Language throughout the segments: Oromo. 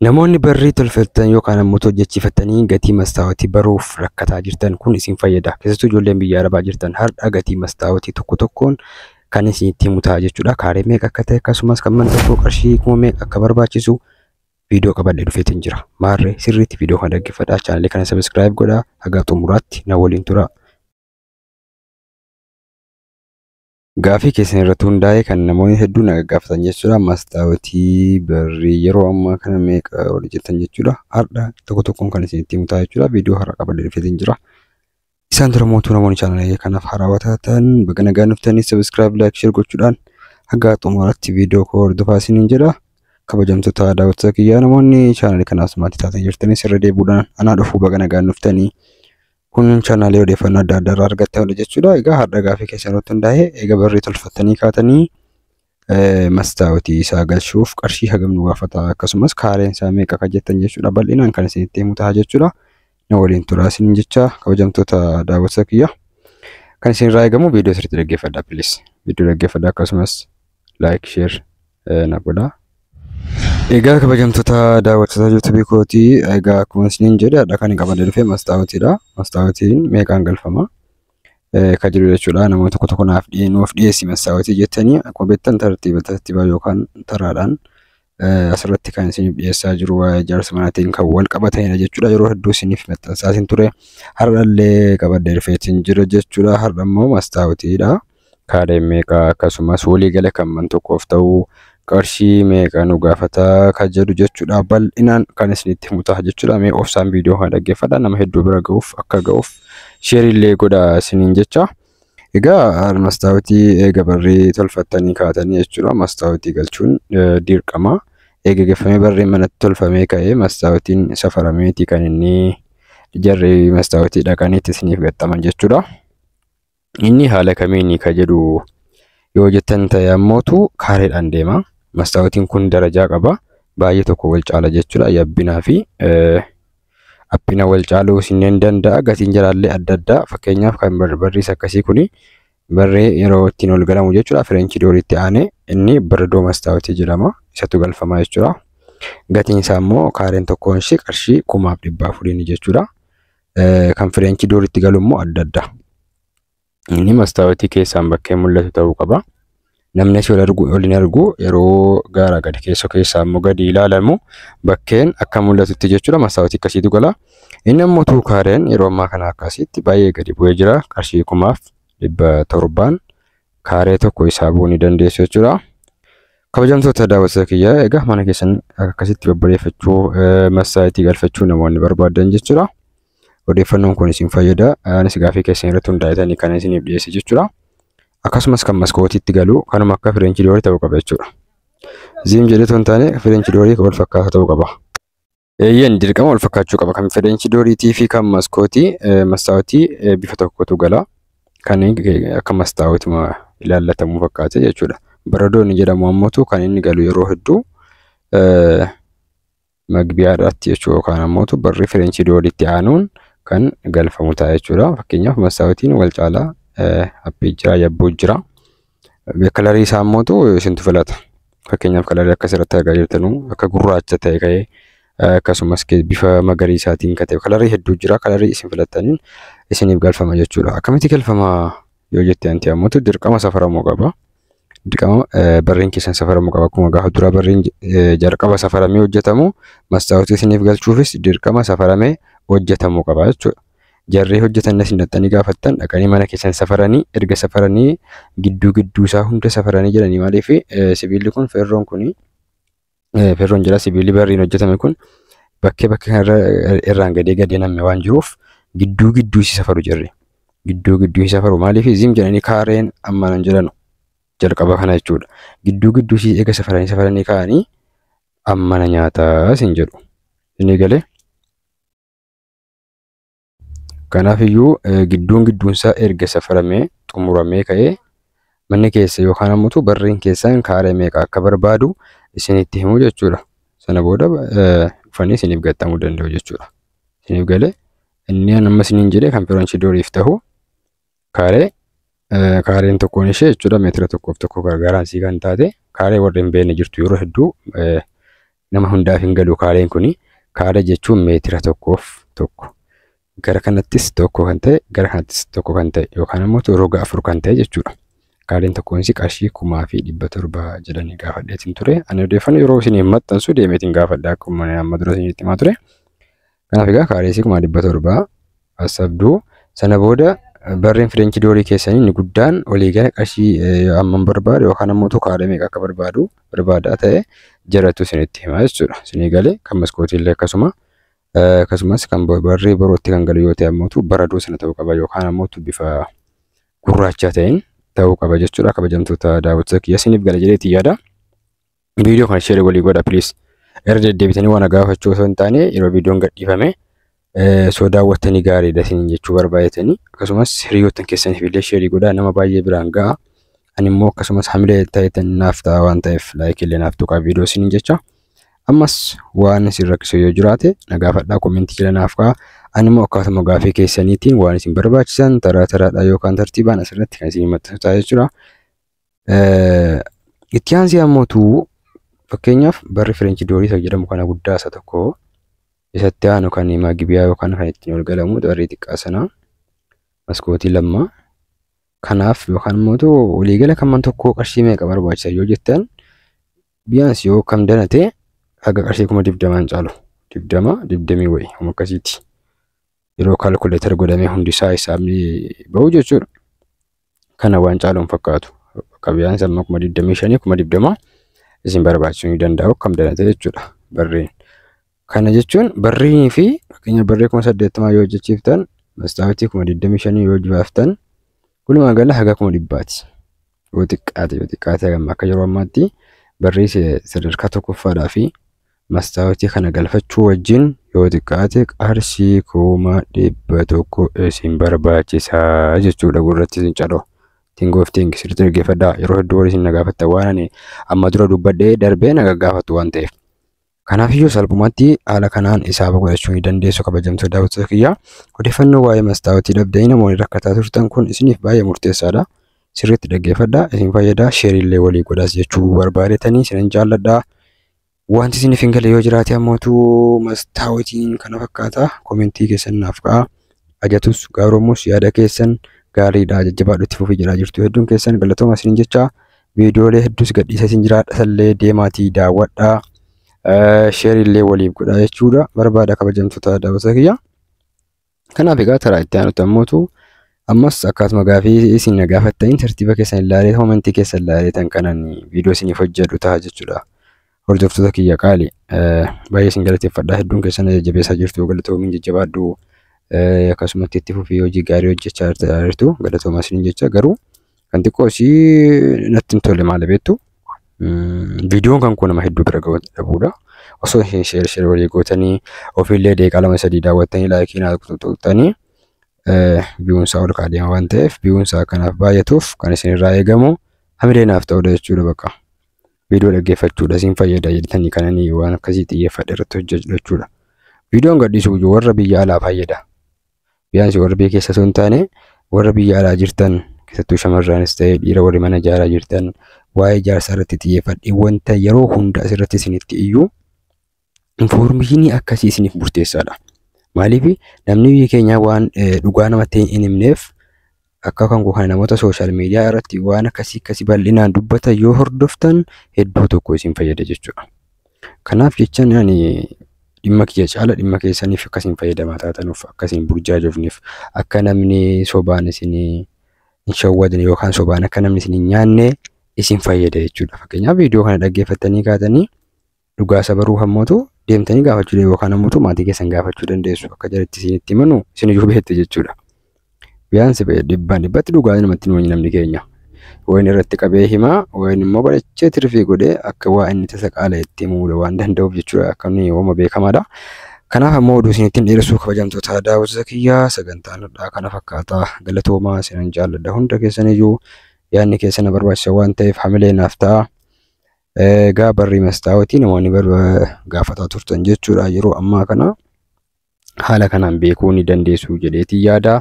Namoonni barrii tolfattan yookaan ammoo hojjechiifatanii gatii mastaawotii baruuf rakkataa jirtan kun isin fayyada. Keessattuu ijoolleen biyya Arabaa jirtan har'a gatii mastaawotii tokko tokkoon kan isinitti himu ta'a jechuudha. Kaaree meeqa akka ta'e akkasumas kan mana tokkoo qarshii kuma meeqa akka barbaachisu viidiyoo qabadhee dhufeetiin jira. Maarree sirriitti viidiyoo kana dhaggeeffadhaa. Chaanalii kana subscribe godhaa. Haga xumuraatti na waliin turaa. Gaafii keessan irratti hundaa'ee kan namoonni hedduun na gaggaafatan jechuudha. Mastaawotii barrii yeroo ammaa kana meeqa wal jettan jechuudha. Har'a tokko tokkoon kan isinitti himu ta'a jechuudha. Viidiyoo har'a qabadhee dhufeetiin jira. Isaan dura mootuu namoonni chaanalii kanaaf haarawaa taatan baga nagaan dhuftanii subscribe, like, share gochuudhaan haga xumuraatti viidiyoo koo hordofaa isiniin jedha. Kabajamtoota daawwattoota kiyyaa namoonni chaanalii kanaaf maatii taatan jirtanis irra deebi'uudhaan anaa dhufuu baga nagaan dhuftanii. Kun chaanaalee odeeffannoo adda addaa irraa argattanidha jechuudha. Egaa har'a gaafii keessan irratti hundaa'ee egaa barrii tolfattanii kaatanii mastaawotii isaa galchuuf qarshii hagam nu gaafata akkasumas kaareen isaa meeqa akka jettan jechuudha. Bal'inaan kan isinitti himu ta'a jechuudha. Na waliin turaa isiniin jecha kabajamtoota daawwattoota kiyya. Kan isin irraa eegamu viidiyoo sirriitti dhaggeeffadhaa please. Viidiyoo dhaggeeffadhaa akkasumas like, share na godhaa. Egaa kabajamtoota daawwattoota yuutuubii kootii egaa akkuma isiniin jedhe har'a kan hin qabadhee dhufe mastaawotiidha. Mastaawotiin meeqaan galfama kan jiru jechuudha. Namoonni tokko tokko naaf nuuf dhiyeessi mastaawotii jettanii akkuma beektan tartiiba tartiibaa yookaan taraadhaan asirratti kan isiniif dhiyeessaa jiru waa'ee ijaarsa manaatiin kan wal qabatanidha jechuudha. Yeroo hedduu isiniif maxxansaatiin ture. Har'allee qabadhee dhufeetiin jira jechuudha. Har'a immoo mastaawotiidha. Kaareen meeqa akkasumas waliigala kan man tokkoof ta'u qarshii meeqa nu gaafata kan jedhu jechuudha. Bal'inaan kan isinitti himu ta'a jechuudha. Mee obsaan viidiyoo kana dhaggeeffadhaa nama hedduu bira ga'uuf akka ga'uuf sheerii illee godhaa isiniin jecha. Egaa mastaawotii eega barrii tolfattanii kaatanii jechuudha. Mastaawotii galchuun dirqama. Eega geeffamee barriin manatti tolfamee ka'ee mastaawotiin safarameeti kan inni jarri mastaawotii dhaqaniitti isiniif gaxxaman jechuudha. Inni haala kamiini ka jedhu yoo jettan ta'e ammootu kaareedhaan deema. Mastaawotiin kun darajaa qaba. Baay'ee tokko wal caala jechuudha. Yabbinaa fi haphina wal caaluu isinneen danda'a. Gatiin jalaallee adda addaa. Fakkeenyaaf kan barriis akkasii kuni barree yeroo ittiin ol galamu jechuudha. Fireenchii dooriitti aanee inni baradoo mastaawotii jedhama. Isatu galfama jechuudha. Gatiin isaa immoo kaareen tokkoon ishee qarshii 1400 jechuudha. Kan fireenchii dooriitti galu immoo adda adda. Inni mastaawotii keessaan bakkee mul'atu ta'uu qaba. Namni asii ol argu ol hin argu yeroo gaara gadi keessoo keessaa immoo gadi ilaalamu bakkeen akka mul'atutti jechuudha. Mastaawotii akkasiitu gala. Inni ammoo tuukaareen yeroo ammaa kana akkasitti baay'ee gadi bu'ee jira. Qarshii 1700 kaaree tokko isaa bu'uu ni dandeessu jechuudha. Kabajamtoota daawwattoota kiyyaa egaa mana keessan akkasitti babbareeffachuu mastaawotii galfachuu namoonni barbaadan jechuudha. Odeeffannoon kun isin fayyada. Anis gaafii keessan irratti hundaa'etanii kan isiniif dhiyeesse jechuudha. Akkasumas kan maskootiitti galu kanuma akka fireenchii doorii ta'uu qaba jechuudha. Ziim jedhee otoo hin taane fireenchii doorii wal fakkaataa ta'uu qaba. Eeyyeen dirqama wal fakkaachuu qaba. Kan fireenchii dooriitii fi kan maskootii mastaawotii bifa tokkotu gala. Kan akka mastaawootuma ilaallatamuu fakkaate jechuudha. Baradoo inni jedhamu ammootu kan inni galu yeroo hedduu magbiyaadhaatti jechuudha yookaan ammootu barri fireenchii dooriitti aanuun kan galfamu ta'a jechuudha. Fakkeenyaaf mastaawotiin wal caalaa haphii jira, yabbuu jira. Kalarii isaa ammootu isintu filata. Fakkeenyaaf kalarii akkas irratti argaa jirtanu akka gurraacha ta'e ka'ee akkasumas bifa magariisaatiin kan ta'e kalarii hedduu jira. Kalarii isin filattaniin isiniif galfama jechuudha. Akkamitti galfama yoo jette anti ammootu dirqama safaramuu qaba. Dirqama barriin keessan safaramuu qaba. Akkuma gaafa dura barriin jalqaba safaramee hojjetamu mastaawotii isiniif galchuufis dirqama safaramee hojjetamuu qaba jechuudha. Jarree hojjetan isin dhaqxanii gaafattan dhaqanii mana keessan safaranii erga safaranii gidduu gidduu isaa hunda safaranii jedhanii maaliif sibiilli kun feerroon kuni feerroon jira sibiilli barriin hojjetame kun bakkee bakkee kanarra irraan gadee gadee namme waan jiruuf gidduu gidduu isii safaru jarri. Gidduu gidduu isii safaru maaliif ziim jedhanii kaareen ammaan hin jedhanu jalqaba kana jechuudha. Gidduu gidduu isii eega safaranii safaranii kaa'anii ammana nyaataa isin jedhu. Inni galee. Kanaaf iyyuu gidduun gidduun isaa erga safaramee xumuramee ka'ee manni keessa yookaan ammoo barriin keessan kaaree meeqa akka barbaadu isinitti himu jechuudha. Sana booda dhufanii isiniif gaxxamuu danda'u jechuudha. Isiniif galee inni amma isiniin jedhe kan fireenchii dooriif ta'u kaaree kaareen tokkoon ishee jechuudha meetira tokkoof tokko gargaaraansii kan taate kaaree warri hin beekne jirtu yeroo hedduu Nama hundaaf hin galu kaareen kuni. Kaaree jechuun meetira 1.1. Gara kanattis 1 kan ta'e, gara kanattis 1 kan ta'e yookaan immoo roga 4 kan ta'e jechuudha. Kaareen tokkoon qarshii 6,700 jedhanii gaafadheetiin ture. Ani odeeffannoo yeroo isin maxxansu deemeetiin gaafadha akkuma amma dura isinitti himaa ture. Kanaaf egaa kaaree 6,700 asabduu sana booda barreen French doorii keessanii inni guddaan olii gara qarshii hammam barbaadu yookaan ammoo kaaree meeqa akka barbaadu barbaadaa ta'e jaratu isinitti himaa jechuudha. Isinii galee kan maskootii illee akkasuma akkasumas kan barree borootti kan galu yoo ta'e ammoo baradoo sana ta'uu qaba yookaan ammoo bifa gurraacha ta'een ta'uu qaba jechuudha. Kabajamtoota daawwattoota kiyya isiniif gala jedheetii yaada. Viidiyoo kana share walii godha please. Irra deddeebitanii waan gaafachuu osoo hin taane yeroo viidiyoon gadhiifame soo daawwattanii gaariidha isiniin jechuu barbaadetanii akkasumas hiriyoottan keessaniif illee share godhaa nama baay'ee biraan ga'a. Ani immoo akkasumas hamilee ta'etan naaf ta'a waan ta'eef like illee naaf tuqaa viidiyoo isiniin jecha. Ammas waan isin rakkisu yoo jiraate na gaafadhaa comment jala naaf ka'a. Ani immoo akkaatuma gaafii keessaniitiin waan isin barbaachisan taraa taraadhaa yookaan tartiibaan asirratti kan isin maxxansu ta'a jechuudha. Itti aansee ammoo fakkeenyaaf barri French doorii isa jedhamu kana guddaa isa tokko isatti aanu kan maagibiyaa yookaan kan ittiin ol galamu barrii xiqqaa sana maskootii 2 kanaaf yookaan immoo waliigala kan man tokkoo qarshii meeqa barbaachisa yoo jettan biyyaans yoo kam danate haga qarshii 20,000 caalu 20 20 wayi homa akkasiiti yeroo kaalkuleetar godhamee hundisaa hisaabni bahu jechuudha. Kana waan caalu hin fakkaatu. Bakka biyyaans amma 25,000 20,000 isin barbaachisuu ni danda'u kam danate jechuudha barreen. Kana jechuun barreenii fi fakkeenya barree 80,000 yoo hojjechiiftan mastaawotii 25,000 yoo baaftan walumaa gala haga 100,000. Yoo xiqqaate akka yeroo ammaatti barree sadarkaa tokkoffaadhaa fi mastaawotii kana galfachuu wajjin yoo xiqqaate qarshii 100,000 isin barbaachisaa jechuudha gurratti isin caloo. Tingoof ting sirriitti dhaggeeffadhaa yeroo hedduu warri isin na gaafattan waan ani amma dura dubbadhee darbee na gaggaafatu waan ta'eef. Kanaafiyyuu salphumatti haala kanaan hisaaba godhachuu ni dandeessu kabajamtoota daawwattoota kiyyaa. Odeeffannoo waa'ee mastaawotii dhabdanii namoonni rakkataa turtan kun isiniif baay'ee murteessaadha. Sirriitti dhaggeeffadhaa isin fayyadaa sheerii illee walii godhaas jechuu barbaadetanii isinan jaalladhaa. Wanti isiniif hin galle yoo jiraate ammoo mastaawotiin kana fakkaata komentii keessan naaf ka'a. Ajatus gaaroomus yaada keessan gaariidha jajjabaadhu itti fufii jedhaa jirtu hedduun keessan galatooma isiniin jecha viidiyoolee hedduus gadhiisa isin jiraadha sallee deemaatii daawwadhaa. Sheerii illee waliif godhaa jechuudha barbaada kabajamtoota daawwattoota kiyya. Kanaaf egaa taraa itti aanutti ammoo ammas akkaatuma gaafii isin na gaafattaniin tartiiba keessan ilaalee komentii keessan ilaalee tan kanan viidiyoo isiniif hojjedhu ta'a jechuudha. Hordoftoota kiyya qaali baay'ee isin galateeffadhaa hedduun keessan jajjabeessaa jirtu galatoomiin jajjabaadhu akkasumatti itti fufii hojii gaarii hojjechaa jirtu galatoomaa isiniin jecha garuu kan xiqqoo isii natti hin tolle maal beektu viidiyoon kan kun nama hedduu bira ga'uu dhabuudha. Osoo isheen sheer walii gootanii ofiillee daqiiqaa 2-3 daawwattanii laayikii naa tuqxanii biyyoonsaa ol kaa'aa deema waan ta'eef biyyoonsaa kanaaf baay'atuuf kan isin irraa eegamu hamilee naaf ta'uudha jechuudha bakka. Viidiyoo dhaggeeffachuudha isin fayyada jettanii kananii waan akkasii xiyyeeffadhe irratti hojjechu jechuudha. Viidiyoon gadhiisu warra biyya alaa fayyada. Biyyaansi warra biyya keessa osoo hin taane warra biyya alaa jirtan keessattuu shamarranis ta'e dhiira warri mana ijaaraa jirtan waa'ee ijaarsaa irratti xiyyeeffadhe wanta yeroo hunda asirratti isinitti iyyuu infoormeeshinii akkasii isiniif murteessaadha. Maaliif namni biyya keenyaa waan dhugaa namatti hin himneef akka kan kana namoota sooshaal miidiyaa irratti waan akkasii akkasii bal'inaan dubbatan yoo hordoftan hedduu tokko isin fayyada jechuudha. Kanaaf jecha ani dhimma kiyya caala dhimma keessaniif akkasiin fayyadamaa taatanuuf akkasiin burjaajofneef akka namni sobaan isin hin shawwadne yookaan sobaan akka namni isin hin nyaanne isin fayyada jechuudha. Fakkeenyaaf viidiyoo kana dhaggeeffattanii kaatanii dhugaa isa baruu hammootu deemtanii gaafachuu yookaan ammoo maatii keessan gaafachuu dandeessu akka jalatti isinitti himanu isin iyyuu beektu jechuudha. Biyyaansi dhibbaan dhibbatti dhugaa namatti hin namni keenya. Wayin irratti qabee himaa wayin immoo bareechee tirfii godhee akka waa inni tasa qaala itti himuu waan danda'uuf jechuudha akka inni hooma beekamaadha. Kanaaf ammoo oduu isinitti hin dheeressuu kabajamtoota daawwattoota kiyyaa sagantaan har'aa kana fakkaata galatoomaa isinan jaalladha hunda keessaniyyuu yaadni keessan barbaachisa waan ta'eef hamilee naaf ta'a. Egaa barrii mastaawotii namoonni gaafataa turtan jechuudha yeroo ammaa kana haala kanaan beekuu ni dandeessu jedheetii yaada.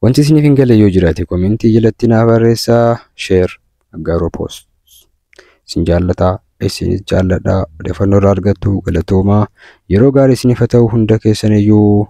Wanti isiniif hin galle yoo jiraate komentii jalatti naa barreessaa sheer aggaaroo poost. Isin jaallataa Isinis jaalladha. Odeeffannoo irraa argattu. Galatoomaa. Yeroo gaarii isiniif haa ta'u hunda keessaniyyuu.